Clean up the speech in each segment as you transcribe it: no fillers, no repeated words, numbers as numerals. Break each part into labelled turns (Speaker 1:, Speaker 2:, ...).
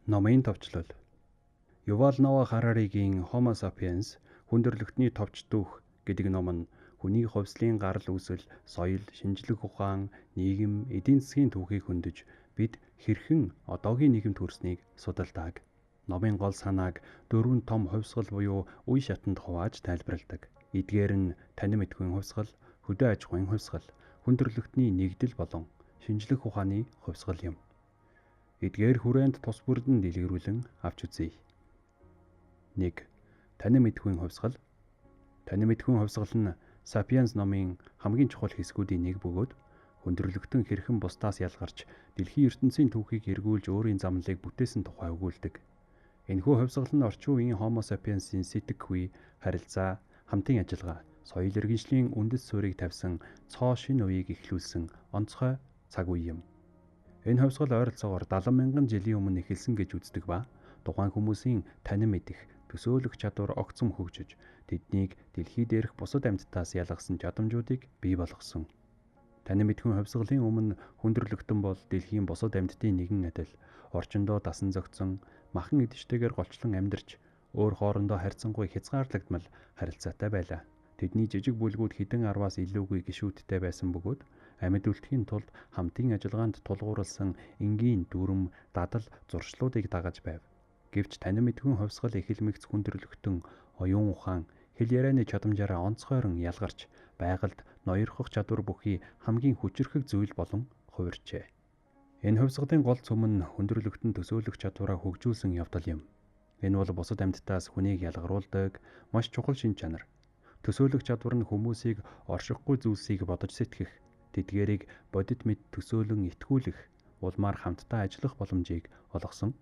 Speaker 1: Номын товчлол. Ювал Ноа Хараригийн Homo sapiens хүн төрөлхтний товч түүх гэдэг ном нь хүний хувьслын гарал үүсэл, соёл, шинжлэх ухаан, нийгэм, эдийн засгийн түүхийг хөндөж бид хэрхэн одоогийн нийгэмд хүрснийг судалдаг. Номын гол санааг дөрвөн том хувьсгал буюу үе шатанд хувааж тайлбарладаг. Эдгээр нь танин мэдхүйн хувьсгал, хөдөө аж ахуйн хувьсгал, хүн төрөлхтний нэгдэл болон шинжлэх ухааны хувьсгал юм. Эдгээр хүрээнд тус бүрдэн дэлгэрүүлэн авч үзье. 1. Танин мэдхүйн хувьсгал. Танин мэдхүйн хувьсгал нь Sapiens номын хамгийн чухал хэсгүүдийн нэг бөгөөд хүн төрөлхтөн хэрхэн бусдаас ялгарч дэлхийн ертөнцийн түүхийг эргүүлж өөрийн замналыг бүтээсэн тухай өгүүлдэг. Энэхүү хувьсгал нь орчин үеийн Homo sapiens-ийн сэтгэхүй, харилцаа, хамтын ажиллагаа, соёл иргэншлийн үндэс суурийг тавьсан цоо шинэ үеийг эхлүүлсэн онцгой цаг үе юм. Энэ хувьсгал ойролцоогоор 70 мянган жилийн өмнө эхэлсэн гэж үздэг ба тухайн хүмүүсийн танин мэдэх, төсөөлөх чадвар огцом хөгжиж, тэднийг дэлхий дээрх бусад амьтдаас ялгасан чадамжуудыг бий болгосон. Танин мэдхүйн хувьсгалын өмнө хүн төрөлхтөн бол дэлхийн бусад амьтдын нэгэн адил орчиндөө дасан зохицсон, махан идэвхтэйгээр голчлон амьдарч, өөр хоорондоо харьцангуй хязгаарлагдмал харилцаатай байлаа. Тэдний жижиг бүлгүүд хэдэн арваас илүүгүй гишүүдтэй байсан бөгөөд амьд үлдэхийн тулд хамтын ажиллагаанд тулгуурласан энгийн дүрэм, дадал, зуршлуудыг дагаж байв. Гэвч танин мэдхүйн хувьсгал эхэлмэгц хүн төрөлхтөн оюун ухаан, хэл ярианы чадамжаараа онцгойрон ялгарч, байгальд ноёрхох чадвар бүхий хамгийн хүчирхэг зүйл болон хувирчээ. Энэ хувьсгалын гол цөм нь хүн төрөлхтөн төсөөлөх чадвараа хөгжүүлсэн явдал юм. Энэ бол бусад амьтдаас хүнийг ялгаруулдаг маш чухал шинж чанар. Төсөөлөх чадвар нь хүмүүсийг оршихгүй зүйлсийг бодож сэтгэх, тэдгээрийг бодит мэд төсөөлөн итгүүлэх, улмаар хамтдаа ажиллах боломжийг олгосон.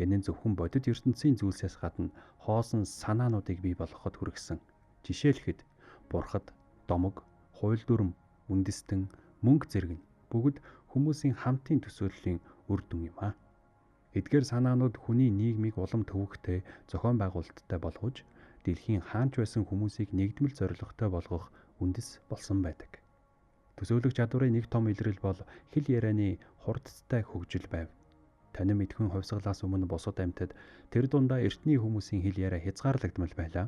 Speaker 1: Энэ нь зөвхөн бодит ертөнцийн зүйлсээс гадна хоосон санаануудыг бий болгоход хүргэсэн. Жишээлхэд бурхад, домог, хууль дүрэм, үндэстэн, мөнгө зэрэг нь бүгд хүмүүсийн хамтын төсөөллийн үр дүн юм аа. Эдгээр санаанууд хүний нийгмийг улам төвөгтэй, зохион байгуулалттай болгож, дэлхийн хаанч байсан хүмүүсийг нэгдмэл зорилготой болгох үндэс болсон байдаг. Төсөөлөх чадварын нэг том илрэл бол хэл ярианы хурдтай хөгжил байв. Танин мэдхүйн хувьсгалаас өмнө бусад амьтад тэр дундаа эртний хүмүүсийн хэл яриа хязгаарлагдмал байлаа.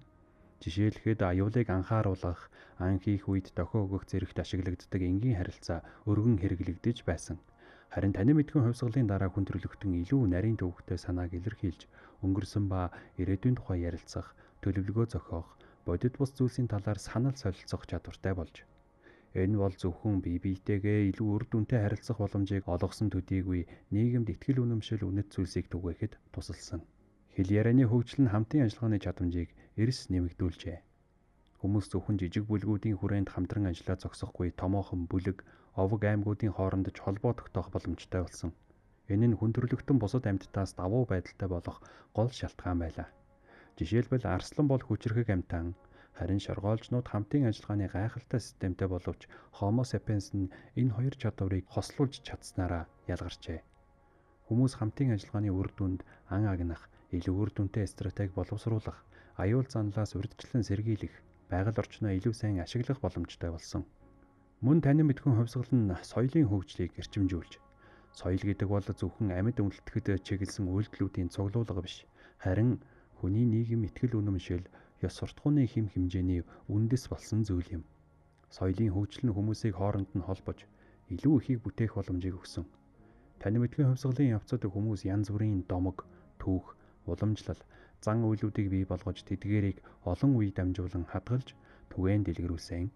Speaker 1: Жишээлхэд аюулыг анхааруулах, ан хийх үед дохио өгөх зэрэгт ашиглагддаг энгийн харилцаа өргөн хэрэглэгдэж байсан. Харин танин мэдхүйн хувьсгалын дараа хүн төрөлхтөн илүү нарийн төвөгтэй санааг илэрхийлж, өнгөрсөн ба ирээдүйн тухай ярилцах, төлөвлөгөө зохиох, бодит бус зүйлсийн талаар санал солилцох чадвартай болж. Энэ бол зөвхөн бие биетэйгээ илүү үр дүнтэй харилцах боломжийг олгосон төдийгүй нийгэмд итгэл үнэмшил үнэт зүйлсийг түгээхэд тусалсан. Хэл ярианы хөгжил нь хамтын ажиллагааны чадамжийг эрс нэмэгдүүлжээ. Хүмүүс зөвхөн жижиг бүлгүүдийн хүрээнд хамтран ажиллаа зогсохгүй томоохон бүлэг, овог аймагуудын хооронд ч холбоо тогтоох боломжтой болсон. Энэ нь хүн төрөлхтөн бусад амьтдаас давуу байдалтай болох гол шалтгаан байлаа. Жишээлбэл арслан бол хүчирхэг амьтан, харин шоргоолжнууд хамтын ажиллагааны гайхалтай системтэй боловч Homo sapiens нь энэ хоёр чадварыг хослуулж чадсанараа ялгарчээ. Хүмүүс хамтын ажиллагааны үр дүнд ан агнах, илүү үр дүнтэй стратеги боловсруулах, аюул заналаас урьдчилан сэргийлэх, байгаль орчноо илүү сайн ашиглах боломжтой болсон. Мөн танин мэдхүйн хувьсгал нь соёлын хөгжлийг эрчимжүүлж, соёл гэдэг бол зөвхөн амьд үнэлтэхэд чиглэсэн үйлдэлүүдийн цуглуулга биш, харин хүний нийгэм итгэл үнэмшил, ёс суртахууны хэм хэмжээний үндэс болсон зүйл юм. Соёлын хөгжил нь хүмүүсийг хооронд нь холбож, илүү ихийг бүтээх боломжийг өгсөн. Танин мэдхүйн хувьсгалын явцад хүмүүс янз бүрийн домог, түүх, уламжлал, зан үйлүүдийг бий болгож тэдгээрийг олон үе дамжуулан хадгалж түгээн дэлгэрүүлсэн.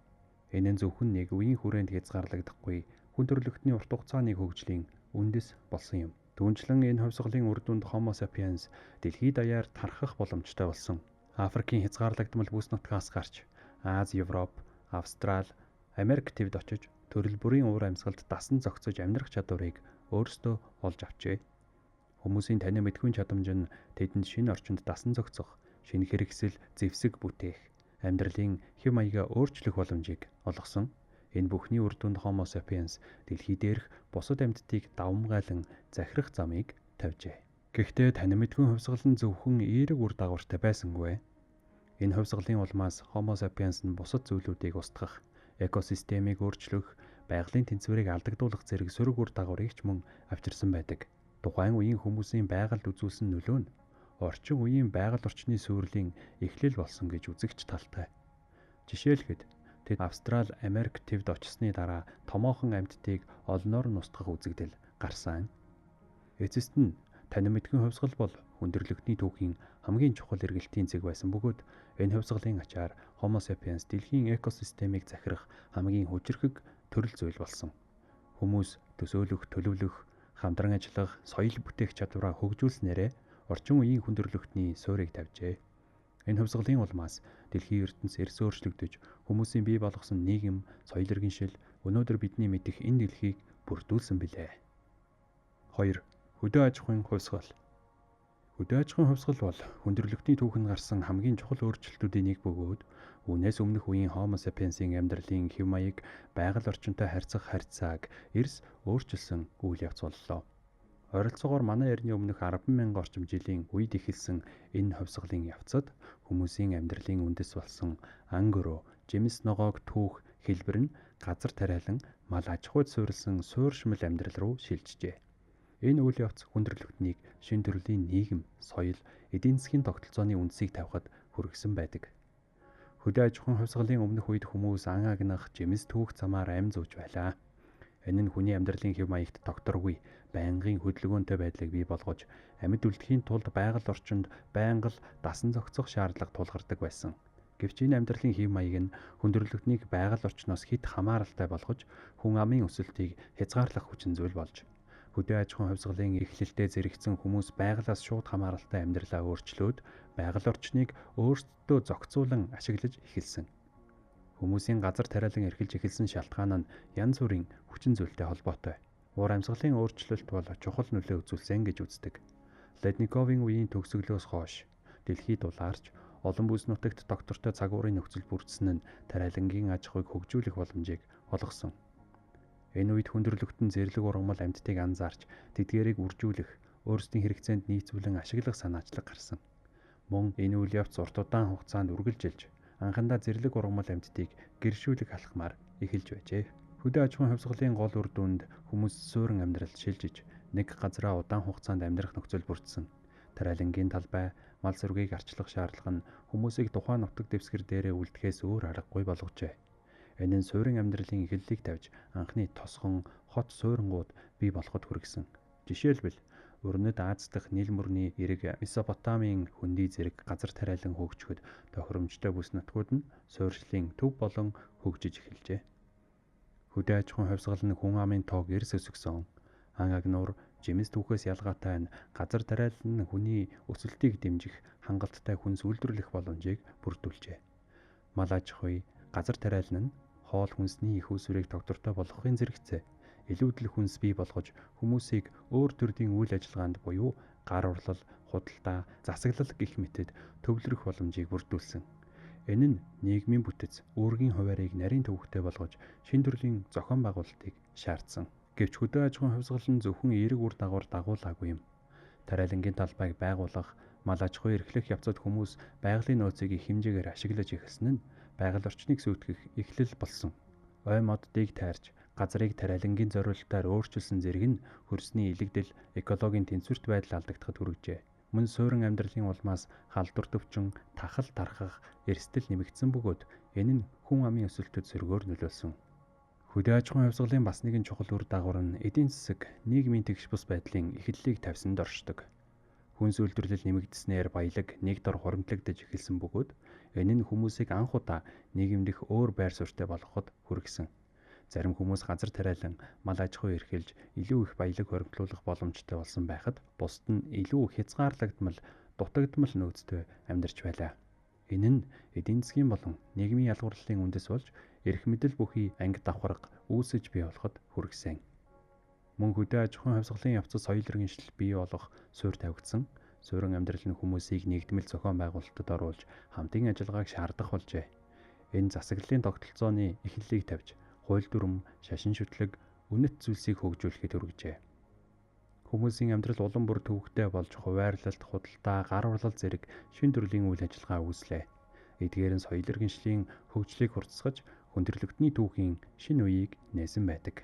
Speaker 1: Энэ нь зөвхөн нэг үеийн хүрээнд хязгаарлагдахгүй хүн төрөлхтний урт хугацааны хөгжлийн үндэс болсон юм. Түүнчлэн энэ хувьсгалын үр дүнд Homo sapiens дэлхийд даяар тархах боломжтой болсон. Африкийн хязгаарлагдмал бүс нутгаас гарч Ази, Европ, Австрал, Америк твд очиж төрөл бүрийн уур амьсгалд дасан зохицож амьдрах чадварыг өөрсдөө олж авчээ. Хүмүүсийн танин мэдхүйн чадамж нь тэдэнд шинэ орчинд дасан зохицох, шинэ хэрэгсэл, зэвсэг бүтээх, амьдралын хэв маягаа өөрчлөх боломжийг олгосон. Энэ бүхний үр дүнд Homo sapiens дэлхий дээрх бусад амьтдыг давамгайлан захирах замыг тавьжээ. Гэхдээ танин мэдхүйн хувьсгал нь зөвхөн эерэг үр дагавартай байсангүй. Энэ хувьсгалын улмаас Homo sapiens нь бусад зүйлүүдийг устгах, экосистемийг өөрчлөх, байгалийн тэнцвэрийг алдагдуулах зэрэг сөрөг үр дагаврыг ч мөн авчирсан байдаг. Тухайн үеийн хүмүүсийн байгальд үзүүлсэн нөлөө нь орчин үеийн байгаль орчны суурлийн эхлэл болсон гэж үзэгч талтай. Жишээлхэд тэд Австрал, Америк твд очсны дараа томоохон амьтдыг олноор нь устгах үзэгдэл гарсан. Эцэст нь танин мэдхэн хувьсгал бол хүндрэлтний түүхийн хамгийн чухал эргэлтийн зэг байсан бөгөөд энэ хувьсгалын ачаар Homo sapiens дэлхийн экосистемийг захирах хамгийн хүчирхэг төрөл зүйл болсон. Хүмүүс төсөөлөх, төлөвлөх, хамтран ажиллах, соёл бүтээх чадвараа хөгжүүлснээрээ орчин үеийн хүндрэлтний суурийг тавьжээ. Энэ хувьсгалын улмаас дэлхийн ертөнц эрс өөрчлөгдөж, хүмүүсийн бий болгосон нийгэм, соёл иргэншил өнөөдөр бидний мэдэх энэ дэлхийг бүрдүүлсэн билээ. 2. Хөдөө аж ахуйн хувьсгал. Хөдөө аж ахуйн хувьсгал бол хүндрэлтний түүхэнд гарсан хамгийн чухал өөрчлөлтүүдийн нэг бөгөөд үүнээс өмнөх үеийн Homo sapiens-ийн амьдралын хэв маяг, байгаль орчинтой харьцах харьцааг эрс өөрчилсөн үйл явц боллоо. Ойролцоогоор манай эртний өмнөх 10,000 орчим жилийн үед эхэлсэн энэ хувьсгалын явцад хүмүүсийн амьдралын үндэс болсон ан гөрөө, жимс ногоог түүх хэлбэр нь газар тариалан мал аж ахуйд суурилсан суурьшмал амьдрал руу шилжжээ. Энэ үйл явц хүндрэлтнийг шинэ төрлийн нийгэм, соёл, эдийн засгийн тогтолцооны үндсийг тавихад хүргэсэн байдаг. Хөдөө аж ахуйн хувьсгалын өмнөх үед хүмүүс ан агнах, жимс түүх замаар амь зүүж байлаа. Энэ нь хүний амьдралын хэв маягт тогтворгүй, байнгын хөдөлгөөнтэй байдлыг бий болгож, амьд үлдэхийн тулд байгаль орчинд байнга л дасан зохицох шаардлага тулгардаг байсан. Гэвч энэ амьдралын хэв маяг нь хүндрэлтнийг байгаль орчноос хэт хамааралтай болгож, хүн амын өсөлтийг хязгаарлах хүчин зүйл болж, хөдөө аж ахуйн хувьсгалын эхлэлдээ зэрэгцэн хүмүүс байгалиас шууд хамааралтай амьдралаа өөрчлөөд, байгаль орчныг өөрсдөө зохицуулан ашиглаж эхэлсэн. Хүмүүсийн газар тариалан эрхэлж эхэлсэн шалтгаан нь янз бүрийн хүчин зүйлтэй холбоотой. Уур амьсгалын өөрчлөлт бол чухал нөлөө үзүүлсэн гэж үздэг. Ледниковын үеийн төгсгөлөөс хойш дэлхийд дулаарч олон бүс нутагт доктортой цагуурын нөхцөл бүрдсэн нь тариалангийн аж ахуйг хөгжүүлэх боломжийг олгосон. Энэ үед хүндрэлтэн зэрлэг ургамал амьтдыг анзаарч тэдгээрийг үржүүлэх, өөрсдийн хэрэгцээнд нийцүүлэн ашиглах санаачлаг гарсан. Мөн энэ үйл явц урт удаан хугацаанд үргэлжилж анхандаа зэрлэг ургамал амьтдыг гэршүүлэх алхмаар эхэлж байжээ. Хөдөө аж ахуйн хувьсгалын гол үр дүнд хүмүүс суурин амьдралд шилжиж, нэг газраа удаан хугацаанд амьдрах нөхцөл бүрдсэн. Тариалангийн талбай, мал сүргийг арчлах шаардлага нь хүмүүсийг тухайн нутаг дэвсгэр дээрээ үлдэхээс өөр аргагүй болгожээ. Энэ нь суурин амьдралын эхлэлийг тавьж, анхны тосгон, хот суурингууд бий болоход хүргэсэн. Жишээлбэл, Өрнөд Аз дахь нийл мөрний эрэг Месопотамийн хөндий зэрэг газар тариалан хөгжөхөд тохиромжтой бүс нутгууд нь суурьшлын төв болон хөгжиж эхэлжээ. Хөдөө аж ахуйн хувьсгал нь хүн амын тоог эрс өсгөсөн. Ан агнуур, жимс түүхээс ялгаатай нь газар тариалан нь хүний өсөлтийг дэмжих хангалттай хүнс үйлдвэрлэх боломжийг бүрдүүлжээ. Мал аж ахуй, газар тариалан нь хоол хүнсний их усвэрийг тогтвортой болгохын зэрэгцээ илүүдэл хүнс бий болгож хүмүүсийг өөр төрлийн үйл ажиллагаанд буюу гар урлал, худалдаа, засаглал гэх мэтэд төвлөрөх боломжийг бүрдүүлсэн. Энэ нь нийгмийн бүтэц, үүргийн хуваарийг нарийн төвөгтэй болгож шинэ төрлийн зохион байгуулалтыг шаардсан. Гэвч хөдөө аж ахуйн хувьсгал нь зөвхөн эерэг үр дагавар дагуулаагүй юм. Тариалангийн талбайг байгуулах, мал аж ахуй эрхлэх явцад хүмүүс байгалийн нөөцийг их хэмжээгээр ашиглаж эхэлсэн нь байгаль орчныг сүйтгэх эхлэл болсон. Ой моддыг тайрч, газрыг тариалангийн зориултаар өөрчилсөн зэрэг нь хөрсний илэгдэл, экологийн тэнцвэрт байдал алдагдахад хүргэжээ. Мөн суурин амьдралын улмаас халдвар төвчин, тахал тархах, эрсдэл нэмэгдсэн бөгөөд энэ нь хүн амын өсөлтөд сөргөөр нөлөөлсөн. Хөдөө аж ахуйн хувьсгалын бас нэгэн чухал үр дагавар нь эдийн засаг, нийгмийн тэгш бус байдлын эхлэлийг тавьсанд оршдог. Хүнс үйлдвэрлэл нэмэгдснээр баялаг нэг дор хуримтлагдаж эхэлсэн бөгөөд энэ нь хүмүүсийг анх удаа нийгэмдэх өөр байр суурьтай болгоход хүргэсэн. Зарим хүмүүс газар тариалан мал аж ахуй эрхэлж илүү их баялаг хуримтлуулах боломжтой болсон байхад бусд нь илүү хязгаарлагдмал, дутагдмал нөөцтэй амьдарч байлаа. Энэ нь эдийн засгийн болон нийгмийн ялгуурлалын үндэс болж эрх мэдэл бүхий анги давхарга үүсэж бий болоход хүргэсэн. Мөн хөдөө аж ахуйн хувьсгалын явцад соёл иргэншил бий болох суурь тавигдсан. Суурин амьдрал нь хүмүүсийг нэгдмэл зохион байгуулалтад оруулж хамтын ажиллагааг шаардах болжээ. Энэ засаглалын тогтолцооны эхлэлийг тавьж хууль дүрэм, шашин шүтлэг, үнэт зүйлсийг хөгжүүлэхэд хүргэжээ. Хүмүүсийн амьдрал улам бүр төвөгтэй болж хуваарлалт, худалдаа, гар урлал зэрэг шинэ төрлийн үйл ажиллагаа үүслээ. Эдгээр нь соёл иргэншлийн хөгжлийг хурцсгаж хүндрэлтний түүхийн шинэ үеийг нээсэн байдаг.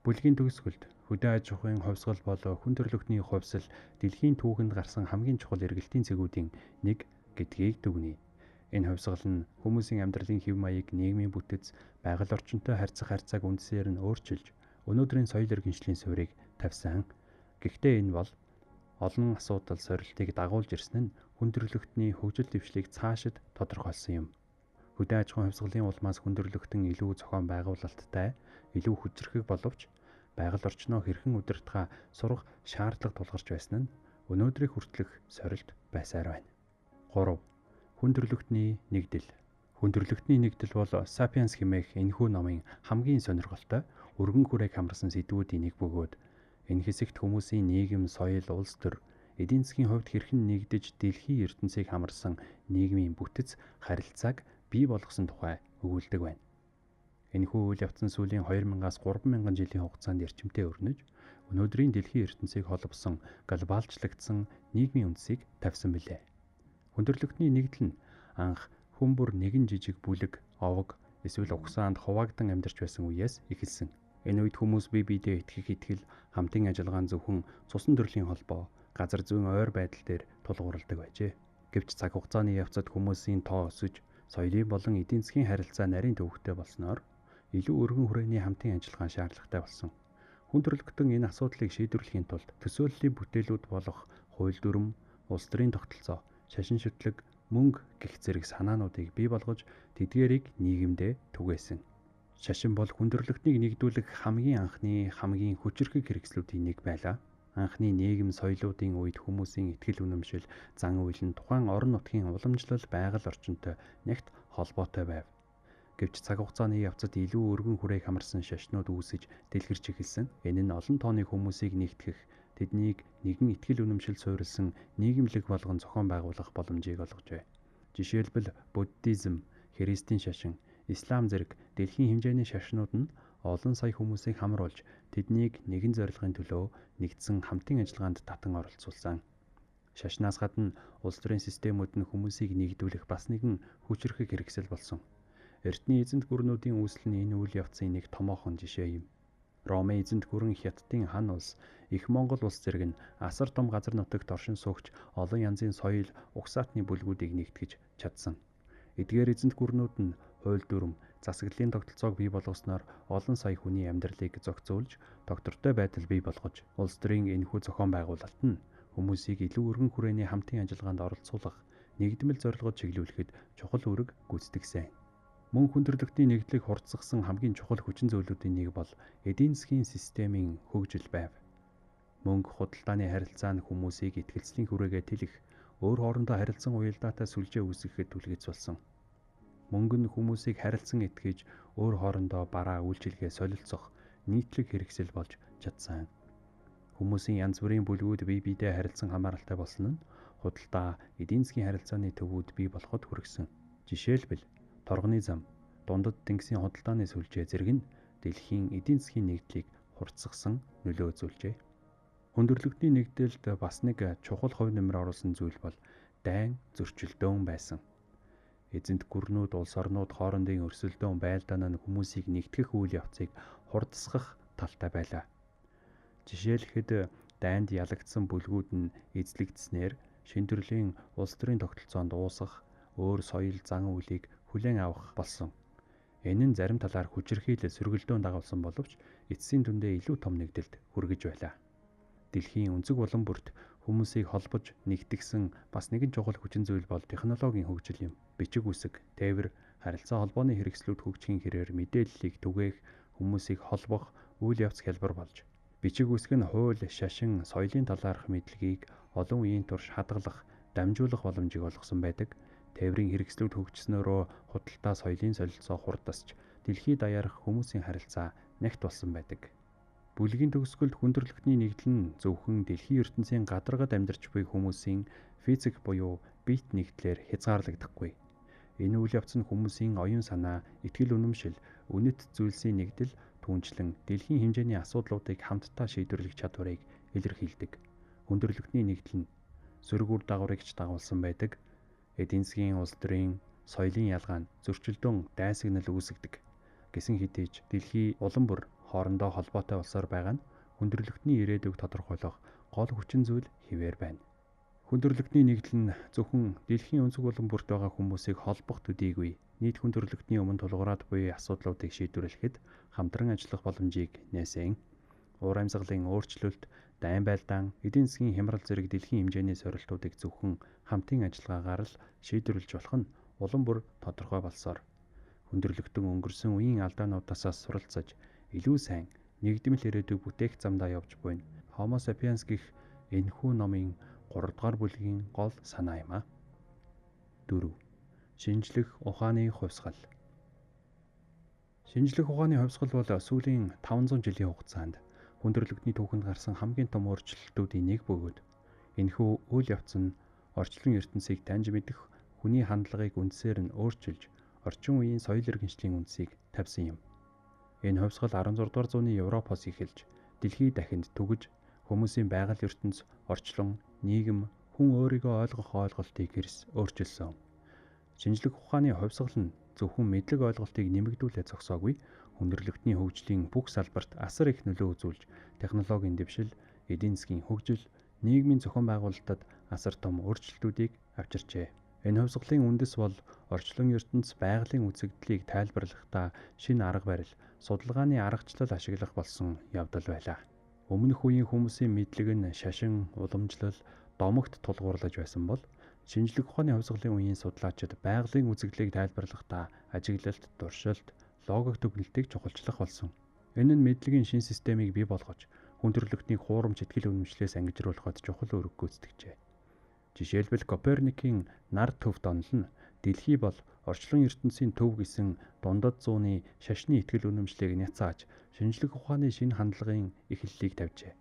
Speaker 1: Бүлгийн төгсгөлд Хөдөө аж ахуйн хувьсгал бол хүн төрөлхтний хувьсал дэлхийн түүхэнд гарсан хамгийн чухал эргэлтийн цэгүүдийн нэг гэдгийг дүгнэе. Энэ хувьсгал нь хүмүүсийн амьдралын хэв маяг, нийгмийн бүтэц, байгаль орчинтой харьцах харьцааг үндсээр нь өөрчилж, өнөөдрийн соёл иргэншлийн суурийг тавьсан. Гэхдээ энэ бол олон асуудал сорилтыг дагуулж ирсэн нь хүн төрөлхтний хөгжил дэвшлийг цаашид тодорхойлсон юм. Хөдөө аж ахуйн хувьсгалын улмаас хүн төрөлхтөн илүү зохион байгуулалттай, илүү хүчирхэг боловч байгаль орчноо хэрхэн удирдахаа сурах шаардлага тулгарч байсан нь өнөөдрийг хүртэлх сорилт байсаар байна. 3. Хүн төрөлхтний нэгдэл. Хүн төрөлхтний нэгдэл бол Sapiens хэмээх энэхүү номын хамгийн сонирхолтой өргөн хүрээг хамарсан сэдвүүдийн нэг бөгөөд энэ хэсэгт хүмүүсийн нийгэм, соёл, улс төр, эдийн засгийн хувьд хэрхэн нэгдэж дэлхийн ертөнцийг хамарсан нийгмийн бүтэц, харилцааг бий болгосон тухай өгүүлдэг байна. Энэхүү үйл явц нь сүүлийн 2000-аас 3000 жилийн хугацаанд эрчимтэй өрнөж, өнөөдрийн дэлхийн ертөнцийг холбосон глобалчлагдсан нийгмийн үндсийг тавьсан билээ. Хүндрэлтний нэгдэл нь анх хүн бүр нэгэн жижиг бүлэг, овог эсвэл угсаанд хуваагдан амьдарч байсан үеэс эхэлсэн. Энэ үед хүмүүс бие биедээ итгэх итгэл, хамтын ажиллагаа нь зөвхөн цусан төрлийн холбоо, газар зүйн ойр байдал дээр тулгуурладаг байжээ. Гэвч цаг хугацааны явцад хүмүүсийн тоо өсөж, соёлын болон эдийн засгийн харилцаа нарийн төвөгтэй болсноор илүү өргөн хүрээний хамтын ажиллагаа шаардлагатай болсон. Хүн төрөлхтөн энэ асуудлыг шийдвэрлэхийн тулд төсөөллийн бүтээлүүд болох хууль дүрэм, улс төрийн тогтолцоо, шашин шүтлэг, мөнгө гэх зэрэг санаануудыг бий болгож тэдгээрийг нийгэмдээ түгээсэн. Шашин бол хүн төрөлхтнийг нэгдүүлэх хамгийн анхны хамгийн хүчирхэг хэрэгслүүдийн нэг байлаа. Анхны нийгэм соёлуудын үед хүмүүсийн итгэл үнэмшил, зан үйл нь тухайн орон нутгийн уламжлал байгаль орчинтой нягт холбоотой байв. Гэвч цаг хугацааны явцад илүү өргөн хүрээг хамарсан шашнууд үүсэж дэлгэрч эхэлсэн. Энэ нь олон тооны хүмүүсийг нэгтгэх, тэднийг нэгэн итгэл үнэмшил суурилсан нийгэмлэг болгон зохион байгуулах боломжийг олгожээ. Жишээлбэл буддизм, христийн шашин, ислам зэрэг дэлхийн хэмжээний шашнууд нь олон сая хүмүүсийг хамруулж тэднийг нэгэн зорилгын төлөө нэгдсэн хамтын ажиллагаанд татан оролцуулсан. Шашнаас гадна улс төрийн системүүд нь хүмүүсийг нэгдүүлэх бас нэгэн хүчирхэг хэрэгсэл болсон. Эртний эзэнт гүрнүүдийн үүсэл нь энэ үйл явцын нэг томоохон жишээ юм. Ромын эзэнт гүрэн, Хятадын хан улс, их Монгол улс зэрэг нь асар том газар нутагт оршин суугч олон янзын соёл, угсаатны бүлгүүдийг нэгтгэж чадсан. Эдгээр эзэнт гүрнүүд нь хууль дүрэм, засаглалын тогтолцоог бий болгосноор олон сая хүний амьдралыг зохицуулж, тогтвортой байдал бий болгож, улс төрийн энэхүү зохион байгуулалт нь хүмүүсийг илүү өргөн хүрээний хамтын ажиллагаанд оролцуулах, нэгдмэл зорилгод чиглүүлэхэд чухал үүрэг гүйцэтгэсэн. Мөн хүн төрөлхтний нэгдлийг хурдсгасан хамгийн чухал хүчин зүйлүүдийн нэг бол эдийн засгийн системийн хөгжил байв. Мөнгө худалдааны харилцаа нь хүмүүсийг итгэлцлийн хүрээгээ тэлэх, өөр хоорондоо харилцан уялдаатай сүлжээ үүсгэхэд түлхэц болсон. Мөнгө нь хүмүүсийг харилцан итгэж, өөр хоорондоо бараа үйлчилгээ солилцох нийтлэг хэрэгсэл болж чадсан. Хүмүүсийн янз бүрийн бүлгүүд бие биедээ харилцан хамааралтай болсон нь худалдаа, эдийн засгийн харилцааны төвүүд бий болоход хүргэсэн. Жишээлбэл торгоны зам, дундад тэнгисийн худалдааны сүлжээ зэрэг нь дэлхийн эдийн засгийн нэгдлийг хурдсгасан нөлөө үзүүлжээ. Хүндрэлтний нэгдэлд бас нэг чухал хувь нэмэр оруулсан зүйл бол дайн зөрчилдөөн байсан. Эзэнт гүрнүүд, улс орнууд хоорондын өрсөлдөөн байлдаан нь хүмүүсийг нэгтгэх үйл явцыг хурдсгах талтай байлаа. Жишээлхэд дайнд ялагдсан бүлгүүд нь эзлэгдснээр шинэ төрлийн улс төрийн тогтолцоонд уусах, өөр соёл, зан үйлийг хүлээн авах болсон. Энэ нь зарим талаар хүчирхийлэл сөргөлдөөн дагуулсан боловч эцсийн дүндээ илүү том нэгдэлд хүргэж байлаа. Дэлхийн өнцөг булан бүрт хүмүүсийг холбож нэгтгэсэн бас нэгэн чухал хүчин зүйл бол технологийн хөгжил юм. Бичиг үсэг, тээвэр, харилцаа холбооны хэрэгслүүд хөгжихийн хэрээр мэдээллийг түгээх, хүмүүсийг холбох үйл явц хялбар болж, бичиг үсэг нь хууль, шашин, соёлын талаарх мэдлэгийг олон үеийн турш хадгалах, дамжуулах боломжийг олгосон байдаг. Тээврийн хэрэгслүүд хөгжснөөрөө худалдаа, соёлын солилцоо хурдасч, дэлхийд даяарх хүмүүсийн харилцаа нягт болсон байдаг. Бүлгийн төгсгөлд хүндрэлтний нэгдэл нь зөвхөн дэлхийн ертөнцийн гадаргад амьдарч буй хүмүүсийн физик буюу биет нэгдлээр хязгаарлагдахгүй. Энэ үйл явц нь хүмүүсийн оюун санаа, итгэл үнэмшил, үнэт зүйлсийн нэгдэл түүнчлэн дэлхийн хэмжээний асуудлуудыг хамтдаа шийдвэрлэх чадварыг илэрхийлдэг. Хүндрэлтний нэгдэл нь сөрөг үр дагаврыг ч дагуулсан байдаг. Эдийн засгийн, улс төрийн, соёлын ялгаа нь зөрчилдөөн дайсагнал үүсгэдэг. Гэсэн хэдий ч дэлхий улам бүр хоорондоо холбоотой болсоор байгаа нь Хүн төрөлхтний ирээдүйг тодорхойлох гол хүчин зүйл хэвээр байна. Хүн төрөлхтний нэгдэл нь зөвхөн дэлхийн өнцөг булан бүрт байгаа хүмүүсийг холбох төдийгүй нийт хүн төрөлхтний өмнө тулгуураад буй асуудлуудыг шийдвэрлэхэд хамтран ажиллах боломжийг нээсэн. Уур амьсгалын өөрчлөлт, дайн байлдаан, эдийн засгийн хямрал зэрэг дэлхийн хэмжээний сорилтуудыг зөвхөн хамтын ажиллагаагаар л шийдвэрлэж болох нь улам бүр тодорхой болсоор хүн төрөлхтөн өнгөрсөн үеийн алдаануудаасаа суралцаж илүү сайн нэгдмэл ирээдүйг бүтээх замдаа явж буйна. Homo sapiens гэх энэхүү номын 3 дугаар бүлгийн гол санаа юм а. 4. Шинжлэх ухааны хувьсгал. Шинжлэх ухааны хувьсгал бол сүүлийн 500 жилийн хугацаанд хүн төрөлхтний түүхэнд гарсан хамгийн том өөрчлөлтүүдийн нэг бөгөөд энэхүү үйл явц нь орчлон ертөнцийг таньж мэдэх хүний хандлагыг үндсээр нь өөрчилж орчин үеийн соёл иргэншлийн үндсийг тавьсан юм. Энэ хувьсгал 16 дугаар зууны Европоос эхэлж дэлхий дахинд түгэж хүмүүсийн байгаль ертөнц, орчлон, нийгэм, хүн өөрийгөө ойлгох ойлголтыг эрс өөрчилсөн. Шинжлэх ухааны хувьсгал нь зөвхөн мэдлэг ойлголтыг нэмэгдүүлээ зогсоогүй хүндрэлтний хөгжлийн бүх салбарт асар их нөлөө үзүүлж технологийн дэвшил, эдийн засгийн хөгжил, нийгмийн зохион байгуулалтад асар том өөрчлөлтүүдийг авчирчээ. Энэ хувьсгалын үндэс бол орчлон ертөнц байгалийн үзэгдлийг тайлбарлахдаа шинэ арга барил, судалгааны аргачлал ашиглах болсон явдал байлаа. Өмнөх үеийн хүмүүсийн мэдлэг нь шашин, уламжлал, домогт тулгуурлаж байсан бол шинжлэх ухааны хувьсгалын үеийн судлаачид байгалийн үзэгдлийг тайлбарлахдаа ажиглалт, туршилт, логик дүгнэлтийг чухалчлах болсон. Энэ нь мэдлэгийн шинэ системийг бий болгож хүн төрөлхтнийг хуурамч итгэл үнэмшлээс ангижруулахад чухал үүрэг гүйцэтгэжээ. Жишээлбэл Коперникийн нар төвд онол нь дэлхий бол орчлон ертөнцийн төв гэсэн дундад зууны шашны итгэл үнэмшлийг няцааж шинжлэх ухааны шинэ хандлагын эхлэлийг тавьжээ.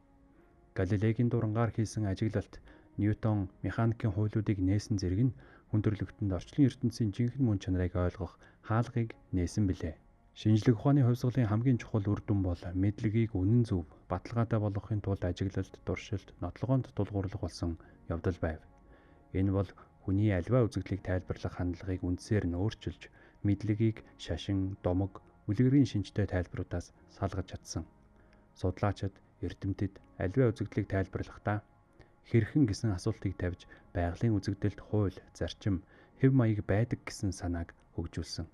Speaker 1: Галилегийн дурангаар хийсэн ажиглалт, Ньютон механикийн хуулиудыг нээсэн зэрэг нь хүн төрөлхтөнд орчлон ертөнцийн жинхэнэ мөн чанарыг ойлгох хаалгыг нээсэн билээ. Шинжлэх ухааны хувьсгалын хамгийн чухал үр дүн бол мэдлэгийг үнэн зөв, баталгаатай болгохын тулд ажиглалт, туршилт, нотлогоонд тулгуурлах болсон явдал байв. Энэ бол хүний аливаа үзэгдлийг тайлбарлах хандлагыг үндсээр нь өөрчилж, мэдлэгийг шашин, домог, үлгэрийн шинжтэй тайлбаруудаас салгаж чадсан. Судлаачид, эрдэмтэд аливаа үзэгдлийг тайлбарлахдаа хэрхэн гэсэн асуултыг тавьж байгалийн үзэгдэлд хууль, зарчим, хэв маяг байдаг гэсэн санааг хөгжүүлсэн.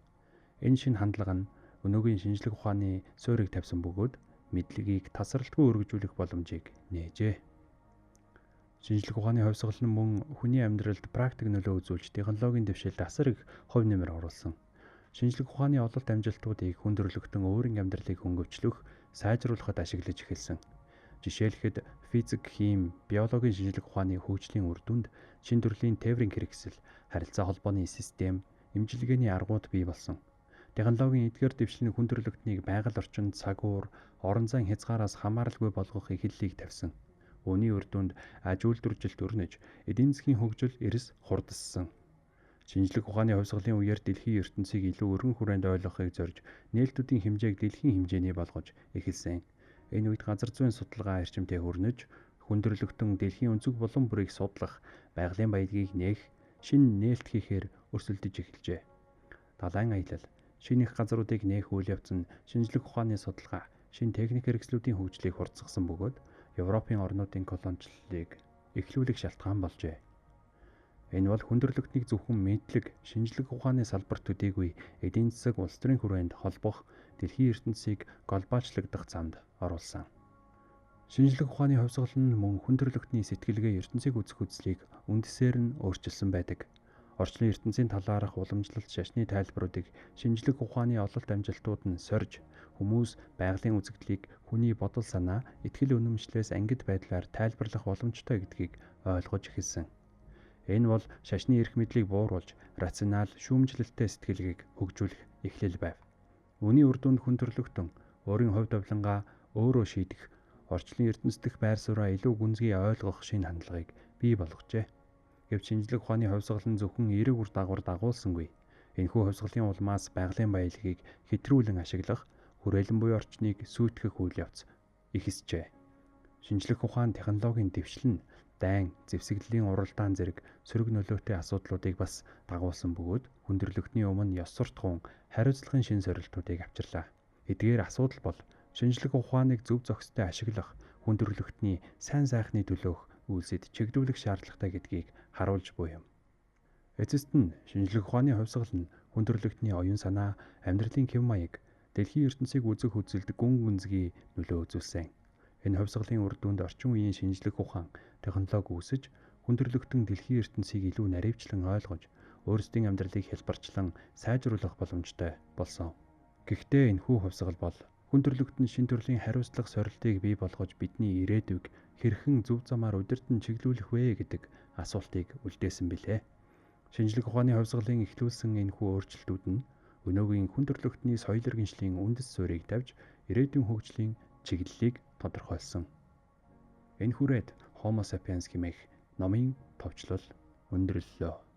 Speaker 1: Энэ шинэ хандлага нь өнөөгийн шинжлэх ухааны суурийг тавьсан бөгөөд мэдлэгийг тасралтгүй өргөжүүлэх боломжийг нээжээ. Шинжлэх ухааны хувьсгал нь мөн хүний амьдралд практик нөлөө үзүүлж технологийн дэвшилд асар их хувь нэмэр оруулсан. Шинжлэх ухааны ололт амжилтуудыг хүн төрөлхтөн өөрийн амьдралыг хөнгөвчлөх, сайжруулахад ашиглаж эхэлсэн. Жишээлхэд физик, хим, биологийн шинжлэх ухааны хөгжлийн үр дүнд шинэ төрлийн тээврийн хэрэгсэл, харилцаа холбооны систем, эмчилгээний аргууд бий болсон. Технологийн эдгээр дэвшил нь хүн төрөлхтнийг байгаль орчин, цаг уур, орон зайн хязгаараас хамааралгүй болгох эхлэлийг тавьсан. Үүний үр дүнд аж үйлдвэржилт өрнөж, эдийн засгийн хөгжил эрс хурдассан. Шинжлэх ухааны хувьсгалын үеэр дэлхийн ертөнцийг илүү өргөн хүрээнд ойлгохыг зорж, нээлтүүдийн хэмжээг дэлхийн хэмжээний болгож эхэлсэн. Энэ үед газар зүйн судалгаа эрчимтэй хөрнөж, хүн төрөлхтөн дэлхийн өнцөг булан бүрийг судлах, байгалийн баялагийг нээх, шинэ нээлт хийхээр өрсөлдөж эхэлжээ. Далайн аялал, шинэ их газруудыг нээх үйл явц нь шинжлэх ухааны судалгаа, шинэ техник хэрэгслүүдийн хөгжлийг хурдсгасан бөгөөд Европын орнуудын колоничлолыг эхлүүлэх шалтгаан болжээ. Энэ бол хүн төрөлхтнийг зөвхөн мэдлэг, шинжлэх ухааны салбарт төдийгүй эдийн засаг, улс төрийн хүрээнд холбох, дэлхийн ертөнцийг глобалчлагдах замд оруулсан. Шинжлэх ухааны хувьсгал нь мөн хүн төрөлхтний сэтгэлгээ, ертөнцийг үзэх үзлийг үндсээр нь өөрчилсөн байдаг. Орчлон ертөнцийн талаарх уламжлалт шашны тайлбаруудыг шинжлэх ухааны ололт амжилтууд нь сорж, хүмүүс байгалийн үзэгдлийг хүний бодол санаа, итгэл үнэмшлээс ангид байдлаар тайлбарлах боломжтой гэдгийг ойлгож эхэлсэн. Энэ бол шашны эрх мэдлийг бууруулж, рационал, шүүмжлэлтэй сэтгэлгээг хөгжүүлэх эхлэл байв. Үүний үр дүнд хүн төрөлхтөн өөрийн хувь тавилангаа өөрөө шийдэх, орчлон ертөнц дэх байр сууриа илүү гүнзгий ойлгох шинэ хандлагыг бий болгожээ. Гэвч шинжлэх ухааны хувьсгал нь зөвхөн эерэг үр дагавар дагуулсангүй. Энэхүү хувьсгалын улмаас байгалийн баялагийг хэтрүүлэн ашиглах, хүрээлэн буй орчныг сүйтгэх үйл явц ихэсжээ. Шинжлэх ухаан, технологийн дэвшил нь дайн, зэвсэглэлийн уралдаан зэрэг сөрөг нөлөөтэй асуудлуудыг бас дагуулсан бөгөөд хүн төрөлхтний өмнө ёс суртахуун, хариуцлагын шинэ сорилтуудыг авчирлаа. Эдгээр асуудал бол шинжлэх ухааныг зөв зохистой ашиглах, хүн төрөлхтний сайн сайхны төлөөх үйлсэд чиглүүлэх шаардлагатай гэдгийг харуулж буй юм. Эцэст нь шинжлэх ухааны хувьсгал нь хүн төрөлхтний оюун санаа, амьдралын хэв маяг, дэлхийн ертөнцийг үзэх үзэлд гүн гүнзгий нөлөө үзүүлсэн. Энэ хувьсгалын үр дүнд орчин үеийн шинжлэх ухаан, технологи үүсэж, хүн төрөлхтөн дэлхийн ертөнцийг илүү наривчлан ойлгож, өөрсдийн амьдралыг хялбарчлан сайжруулах боломжтой болсон. Гэхдээ энэхүү хувьсгал бол хүн төрөлхтөн шинэ төрлийн хариуцлага сорилтыг бий болгож бидний ирээдүйг хэрхэн зөв замаар удирдан чиглүүлэх вэ гэдэг асуултыг үлдээсэн билээ. Шинжлэх ухааны хувьсгалын эхлүүлсэн энэхүү өөрчлөлтүүд нь өнөөгийн хүн төрөлхтний соёл иргэншлийн үндэс суурийг тавьж ирээдүйн хөгжлийн чиглэлийг тодорхойлсон. Энэ хүрээд Homo sapiens хэмээх номын товчлол өндөрлөлөө.